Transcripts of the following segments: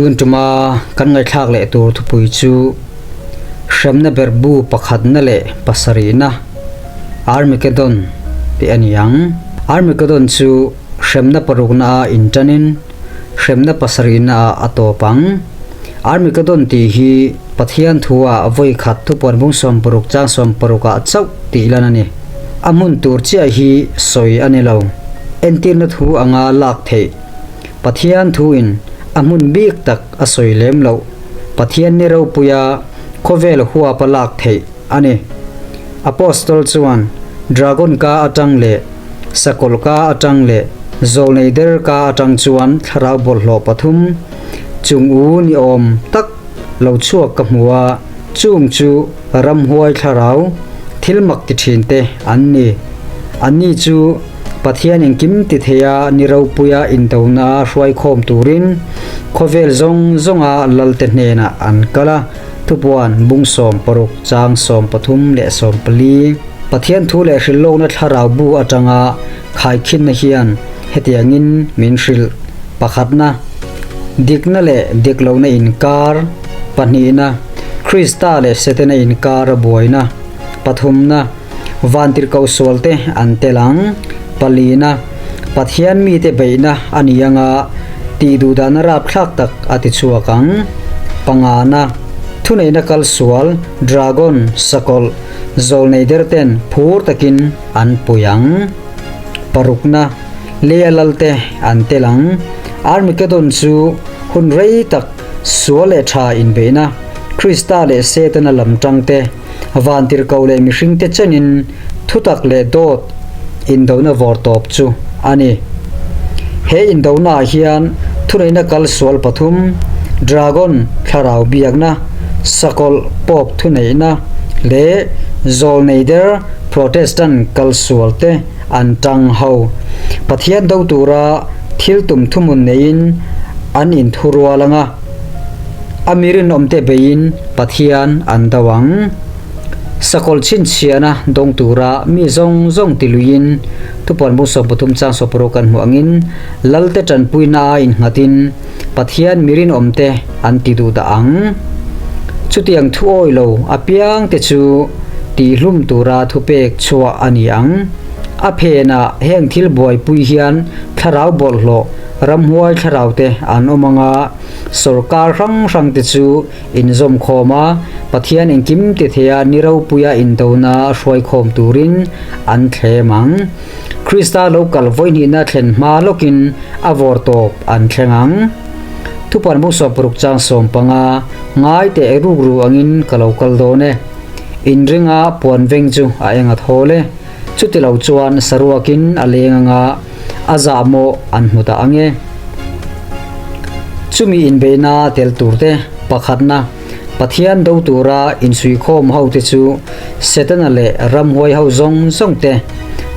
Tun tuma kan ngaihthlak leh tur thupui chu Hremna Berhbu pakhatna leh pasarihna, Armageddon tih a ni ang. Armageddon chu hremna parukna ah inṭanin hremna pasarihna ah a tawp ang. Armageddon tih hi Pathian thu ah vawi khat thupuan bung 60 chang 60 ah chauh tih lan a ni. A hmun tur chiah hi sawi a ni lo. Entirna thu anga lak theih Pathian thu in a hmun bik tak a sawi lem loh. Pathian ni ropuia khawvel huap a lak theih a ni. Apostol chuan dragon ka atang leh sakawlh ka atang leh zawlnei der ka atang chuan thlarau bawlhhlawh pathum chung u ni awm tak lo chhuak ka hmu a, chung chu ramhuai thlarau thil mak ti thin te an ni. Anni chu Pathian engkim ti theia ni ropuia indona hruaikhawm turin khawvel zawng zawnga lalte hnenah an kal a. Thupuan bung 60 chang 13 leh 14. Pathian thu leh hrilhlawkna thlarau bu atanga khaikhinna hian hetiangin min hrilh, pakhatna, dikna leh diklohna inkar, pahnihna, Krista leh Setana inkar a buaina, pathumna, vantirhkoh sualte an tel ang, palina, Pathian mite beihna a ni anga tihduhdahna rapthlak tak a ti chhuak ang, pangana, thuneihna kal sual, dragon, sakawlh, zawlnei derten phur takin an pui ang. Parukna, Leia lalte an tel ang. Armageddon chu hun rei tak sual leh tha inbeihna, Krista leh Setana lam tangte, vantirhkoh leh mihringte chenin thutak leh dawt indona vawr tawp chu a ni. He indonaah hian thuneihna kal sual pathum, dragon thlarau biakna, sakawlh pawp thuneihna leh zawlnei der Protestant kal sual te an tang ho. Pathian do tura thil tum thuhmun neiin an inthurual ang a, a mi rinawmte beiin Pathian an do ang. Sakawlh chhinchhiahna dawng tura mi zawng zawng ti luiin thupuan bung 13 chang 60 kan hmuh angin Lalte tanpuina a innghatin Pathian mi rinawmte an ti duh dah ang. Chutiang thu awi lo apiangte chu tihhlum tura thupek chhuah a ni ang. A phenah heng thil buaipui hian thlarau bawlhhlawh ramhuai thlaraute an awm anga sorkar hrang hrangte chu Inzawmkhawm a, Pathian engkim ti theia ni ropuia indona hruaikhawm turin an thlem ang. Krista lo kal vawihnihna thlen hma lawkin a vawr tawp an thleng ang. Thupan bung 60 chang 15, Ngai teh rukru angin ka lo kal dawn e. Inringa puan veng chu a eng a thawl e. Chuti lo chuan saruakin a leng anga a zahmawh an hmu ta ang e. Chumi inbeihna tel turte pakhatna, Pathian do tura insuihkhawm hote chu Setana leh ramhuai ho zawng zawng te,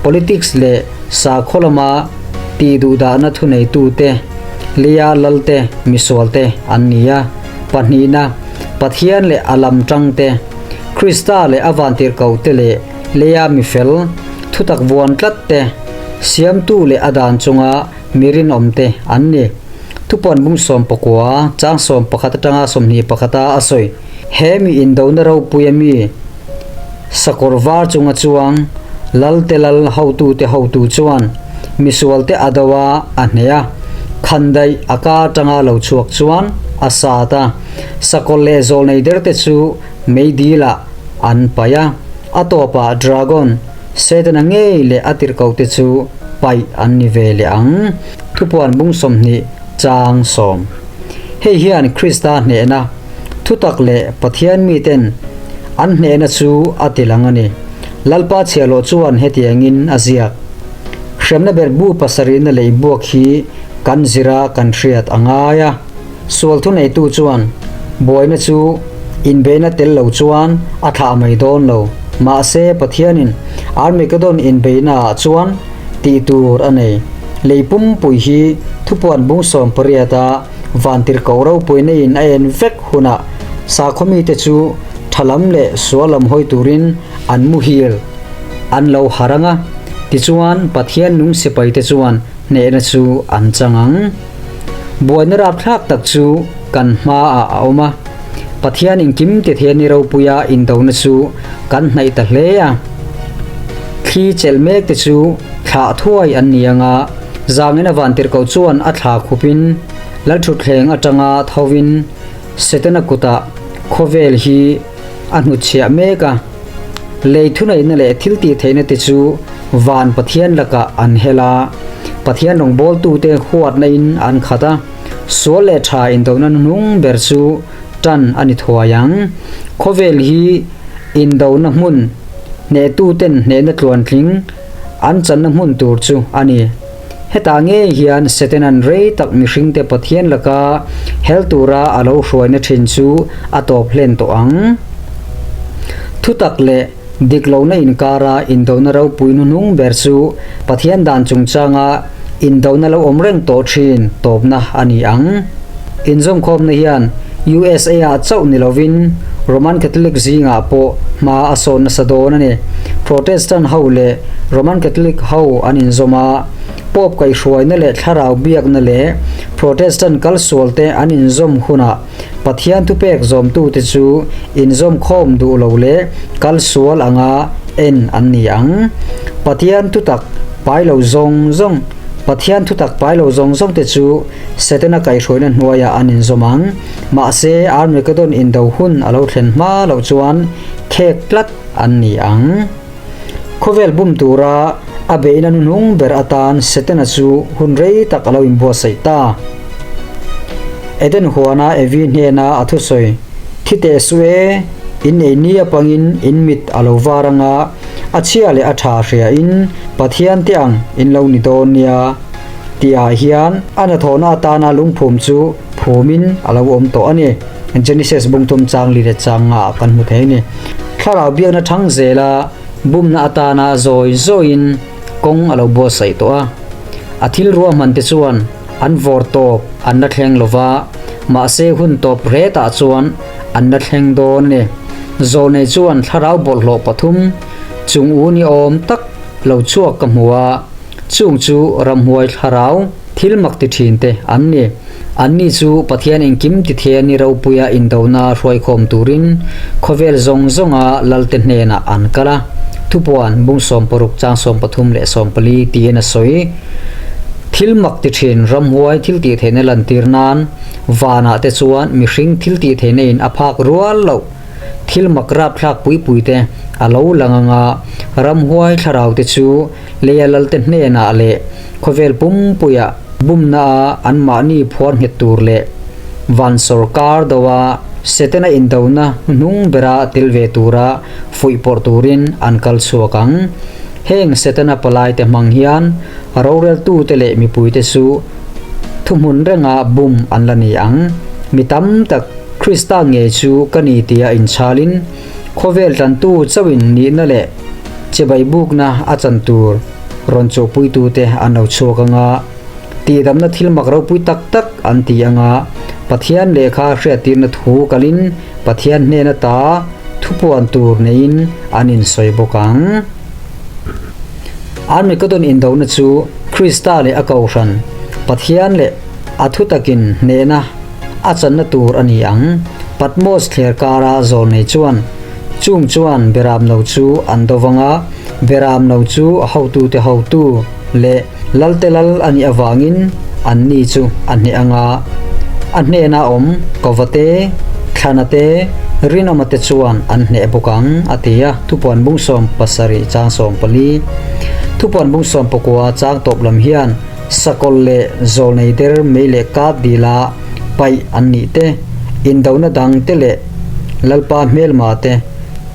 politics leh sakhaw lama tihduhdahna thuneitute, leia lalte, misualte an ni a. Pahnihna, Pathian leh a lam tangte, Krista leh a vantirhkohte leh leia mifel, thutak vuan tlat te, siamtu leh a dan chunga mi rinawm te an ni. Thupuan bung 19, chang 11 atanga 21 a a sawi. He mi indona ropui a mi sakawr var chunga chuang Lalte lal hotute hotu chuan misualte a do a, a hneh a, khandaih a ka atanga lo chhuak chuan a sat a, sakawlh leh zawlnei derte chu meidilah an paih a, a tawpah dragon, Setana ngei leh a tirhkohte chu paih an ni ve leh ang. Thupuan bung 20 chang 10. Hei hian Krista hnehna, thutak leh Pathian miten an hnehna chu a ti lang a ni. Lalpa chhiahhlawh chuan hetiangin a ziak, Hremna ber bu pasarihna lei buak hi kan zira kan hriat a ngai a. Sual thuneitu chuan buaina chu inbeihna tel lo chuan a thlah mai dawn lo. Mahse, Pathianin Armageddon inbeihnaah chuan tih tur a nei. Lei pumpui hi thupuan bung 18 a vantirhkoh ropuina in a en vek hunah sakhaw mite chu tha lam leh sual lam hawi turin an muhil an lo harh ang a, tichuan Pathian nung sipaite chuan hnehna chu an chang ang. Buaina rapthlak tak chu kan hmaah a awm a. Pathian engkim tithei ni ropuia indona chu kan hnaih ta hle a. Thli chelh mek te chu thlah thuai an ni ang a, zangin a vantirhkoh chuan a thla khupin Lalthutthleng atanga thovin Setana kutah khawvel hi a hnutchhiah mek a. Lei thuneihna leh thil tihtheihna te chu van Pathian lakah an hel a, Pathian rawngbawltute huatna in an khat a, sual leh tha indona hnuhnung ber chu tan a ni thuai ang. Khawvel hi indona hmun hnehtuten hnehna tluantling an channa hmun tur chu a ni. Hetah ngei hian Setanan rei tak mihringte Pathian laka hel tura a lo hruaina thin chu a tawp hlen tawh ang. Thutak leh dik lohna inkara indona ropui hnuhnung ber chu Pathian dan chungchanga indona lo awm reng tawh thin tawpna a ni ang. Inzawmkhawmna hian USA-ah chauh ni lovin Roman Catholic zingah pawh hma a sawn nasa dawn a ni. Protestant ho leh Roman Catholic ho an inzawm a, Pope kaihhruaina leh thlarau biakna leh Protestant kalsualte an inzawm hunah Pathian thupek zawmtute chu inzawmkhawm duh lo leh kalsual anga en an ni ang. Pathian thutak pai lo zawng zawng Pathian thutak pai lo zawng zawngte chu Setana kaihhruaina hnuaiah an inzawm ang. Mahse, Armageddon indo hun a lo thlen hma loh chuan khek tlat an ni ang. Khawvel bum tura a beihna hnuhnung ber atan Setana chu hun rei tak a lo inbuatsaih ta. Eden huana Evi hnena a thusawi, Thi teh suh e, in ei ni apangin in mit a lo var anga, a chhia leh a tha hriain Pathian te ang in lo ni dawn nia. Tihah hian a hnathawhna atana lungphum chu phumin a lo awm tawh a ni. Genesis bungthum chang li leh chang nga ah kan hmu thei a ni. Thlarau biakna thang zela bumna atana zawi zawiin kawng a lo buatsaih tawh a. A thil ruahman te chuan an vawr tawp an la thleng lo va, mahse hun tawp retah chuan an la thleng dawn a ni. Zawlnei chuan thlarau bawlhhlawh pathum chung u ni awm tak lo chhuak ka hmu a. Chung chu ramhuai thlarau thil mak ti thin te an ni. Anni chu Pathian engkim ti thei a ni ropuia indona hruaikhawm turin khawvel zawng zawnga lalte hnenah an kal a. Thupuan bung 60 chang 33 leh 40 tiin a sawi. Thil mak ti thin ramhuai thil tih theihna lantir nan vanah te chuan mihring thil tih theihna in a phak rual loh. Thil mak rapthlak pui pui te a lo lang anga ramhuai thlarau te chu Leia lalte hnenah leh khawvel pumpuia bumnaa anmahni phuar nghet tur leh van sawrkar doa Setana indona hnuhnung bera tel ve tura fuihpawrh turin an kal chhuak ang. Heng Setana palaite hmang hian roreltute leh mipuite chu thuhmun renga bum an la ni ang. Mi tam tak Krista ngei chu ka ni tia inchhalin Khawvel tlantu chauhin nihna leh chibai bukna a chan tur rawn chawhpuitute an lo chhuak ang a, tihdamna thil mak ropui tak tak an ti ang a, Pathian lehkha hriattirna thu kalin Pathian hnen ata thupuan tur neiin an insawi bawk ang. Armageddon indona chu Krista leh a kohhran, Pathian leh a thutakin hnehna, A channa tur a ni ang. Patmos thler kara zawlnei chuan, Chung chuan Beramno chu an do vang a, Beramno chu hotute hotu leh lalte lal a nih avangin anni chu a hneh ang a. A hnena awm Kovate, Thlanate, Rinawmate chuan an hneh bawk ang, a ti a. Thupuan bung 70 chang 14. Thupuan bung 19 chang tawp lam hian, Sakawlh leh zawlnei der mei leh kap dila paih an nih te, indona dang te leh Lalpa hmelma te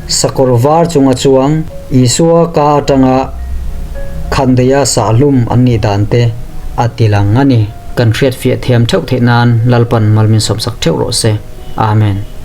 sakawr var chunga chuang Isua ka atanga khandeia sahhlum an nih dan te a ti lang a ni. Kan hriatfiah thiam theuh theih nan Lalpan malmin sawmsak theuh rawh se. Amen.